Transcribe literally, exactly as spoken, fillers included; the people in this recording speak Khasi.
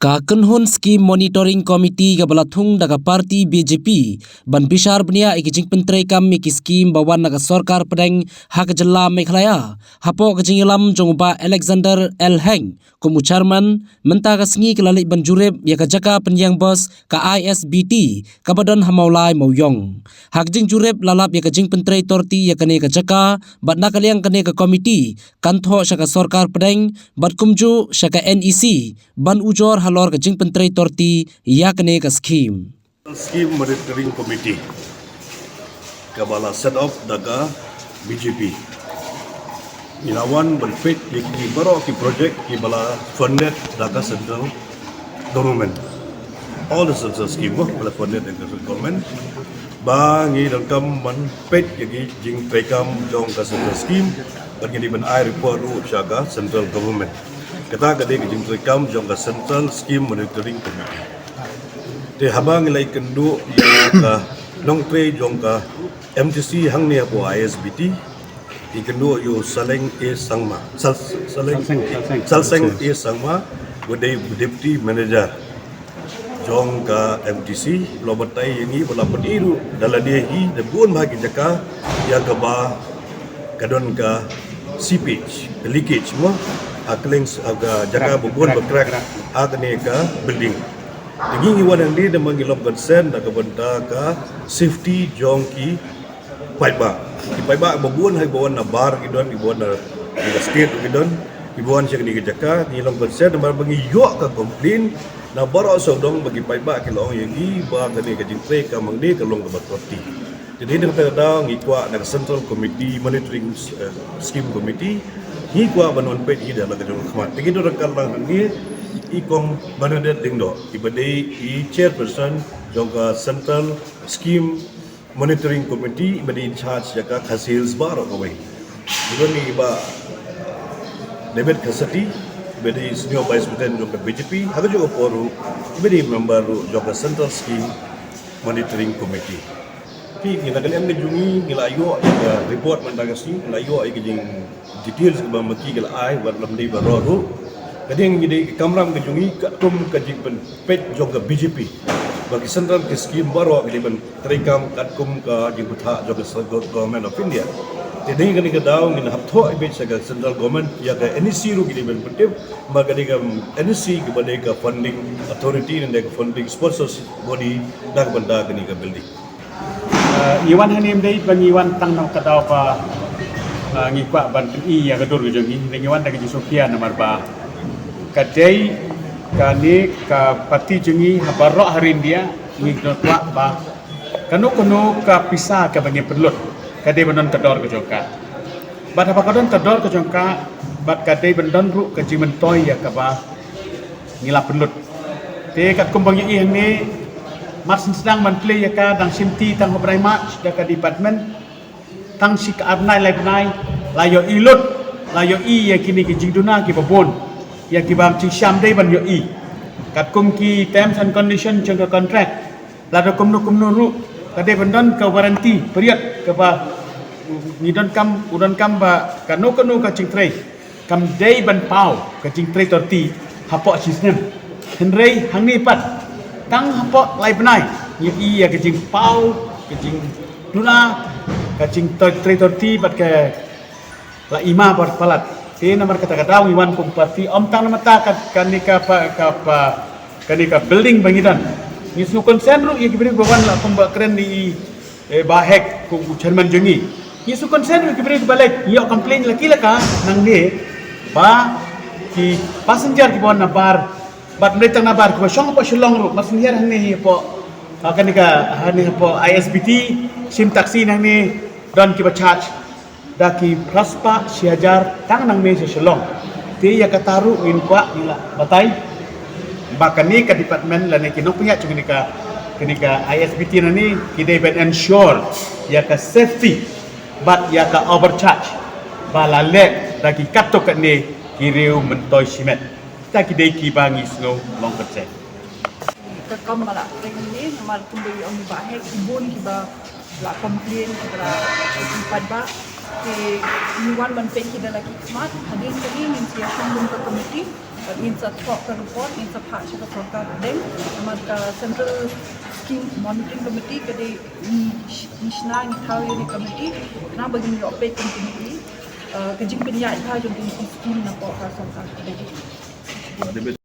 Ka kynhun Scheme Monitoring Committee kaba la thung da ka party B J P ban bishar bniah ïa ki jingpyntreikam ïa ki skim ba wan na ka sorkar pdeng ha ka jylla Meghalaya, hapoh ka jingïalam jong u Bah Alexander L Heng kum u chairman, mynta ka sngi ka la leit ban jurip ïa ka jaka pynïeng bos ka I S B T kaba don ha Mawlai Mawiong. Ha ka jingjurip la lap ïa ka jingpyntrei torti ïa kane ka jaka, bad na ka liang kane ka komiti kan thoh sha ka sorkar pdeng bad kumjuh sha ka N E C ban ujor halor ka jingpyntrei torti ïa kane ka skim. Scheme Monitoring Committee kaba la set up da ka B J P, ngi la wan ban peit ïa ki baroh ki project kiba la funded da ka central government. All the central scheme ba la funded da ka central government, ba ngi donkam ban peit ïa ki jingtreikam jong ka central scheme, bad ngi dei ban ai report ruh sha ka central government. Kata ka dei ka jingtreikam jong ka Central Scheme Monitoring Committee. Te haba ngi la ïakynduh ïa ka nongtrei jong ka M T C hangne hapoh I S B T, ïakynduh ïa u Saleng A Sangma, Sal-, Saleng, Salseng, Salseng. Salseng A Sangma, u dei Deputy Manager jong ka M T C, u la batai ïa ngi, u la pyni ruh da lade hi da bun bha ki jaka ïa kaba ka don ka seepage, ka leakage mo, ha kylleng s-, ha ka jaka ba bun ba crack ha kane ka building. Te ngi, ngi wan hangne namar ngi long concern na ka bynta ka safety jong ki paidbah. Ki paidbah ba bun ha kiba wan na bar ki don, kiba wan na, na ka state ki don, kiba wan sha kane ka jaka, ngi long concern namar ba ngi ïoh ka complain na baroh sawdong ba ki paidbah ki la ong ïa ngi ba kane ka jingtreikam hangne ka long kaba torti. Te dei na kata ka daw ngi kwah na ka Central Committee, Monitoring, eh, Scheme Committee, ngi kwah ban wan peit hi da la ka jong ka khmat. Te ngi donkam lang hangne i Kong Bernadette Lyngdoh, iba dei i chairperson jong ka Central Scheme Monitoring Committee, iba dei in charge ïa ka Khasi Hills baroh kawei. Iba dei i Bah David Khassatti, iba dei senior vice president jong ka B J P, ha kajuh ka por ruh iba dei member ruh jong ka Central Scheme Monitoring Committee. Te ngi na ka liang ka jong ngi, ngi la ïoh ïa ka report mynta ka sngi, ngi la ïoh ïa ka jing details kaba ma ki ki la ai, wat lam dei baroh ruh. Ka dei ngi dei ka kamram ka jong ngi katkum ka jingpynpeit jong ka B J P ba ki central ki scheme baroh ki dei ban treikam katkum ka jingpynthah jong ka Central Government of India. Te dei kane ka daw ngin hap thoh ïa beit sha ka Central Government, ïa ka N E C ruh ki dei ban pyntip, ba ka dei ka N E C kaba dei ka funding authority, ne dei ka funding sponsors body na ka bynta kane ka building. Ah, ngi wan hangne ym dei ba ngi wan tang na ka daw ba, ah, ngi kwah ban pyni ïa ka dur ka jong ngi, ngi wan da ka jingsngewkhia namar ba ka dei kane ka party jong ngi ha baroh ha ri India, ngi kwah ba kano kano ka pisa kaba ngi pynlut ka dei ban don ka dor ka jong ka. Bad haba ka don ka dor ka jong ka, bad ka dei ban don ruh ka jingmyntoi ïa kaba ngi la pynlut. Te katkum ba ngi ïohi hangne, mar shu sdang ban plie ïa ka dang shimti tang hynriew bnai March da ka department, tang shi ka ar bnai lai bnai la ïohi lut, la ïohi ïa kine ki jingduna kiba bun, ïa kiba ym jingshisha ym dei ban ïohi. Katkum ki terms and condition jong ka contract, lada kumno kumno ruh ka dei ban don ka warranty period kaba ngi donkam, u donkam ba kano kano ka jingtrei kam dei ban paw ka jingtrei torti hapoh shi snem. Hynrei hangne pat tang hapoh lai bnai ngi ïohi ïa ka jingpaw ka jingduna, ka jingtrei torti bad ka la i ma bad palat. Te namar kata ka daw ngi wan kum party, ym tang namar ta ka, kane ka pa, ka pa, kane ka building ba ngi don. Ngi sngew concern ruh ïa ki briew ba wan la kum ba kren i, eh, Bah Hek kum u chairman jong ngi. Ngi sngew concern ruh ïa ki briew ba leit, ngi ïoh complain la ki la ka nangne ba ki passenger kiba wan na bar, bad ym dei tang na bar, kiba shong hapoh Shillong ruh, mar shu hiar hangne hapoh, ah, kane ka, hangne hapoh I S B T, shim taxi nangne don kiba charge da ki phra spah shi hajar tang nangne sha Shillong. Te ïa kata ruh ngin kwah, ngi la batai ba kane ka department lane ki nongpynïaid jong kane ka, kane ka I S B T nangne ki dei ban ensure ïa ka safety bad ïa ka overcharge ba la leh da ki katto katne ki riew myntoi shimet. Kita ki dei kiba ngi sngew long kyrteng. Ka kam ba la pyrshang ne, namar kumba ong ba heh, ki bun kiba la complain, kiba la, ki paidbah. Te ngi wan ban peit ki da la ki khmat, hadien kane ngin sa ïa shong kum ka committee, bad ngin sa thoh ka report, ngin sa phah sha ka sorkar pdeng, namar ka Central Scheme Monitoring Committee ka dei ngi sh-, ngi shna ngi thaw ïa ka committee, khnang ba ngin ïoh peit kum committee, eh, ka jingpynïaid bha jong ki scheme na poh ka sorkar pdeng.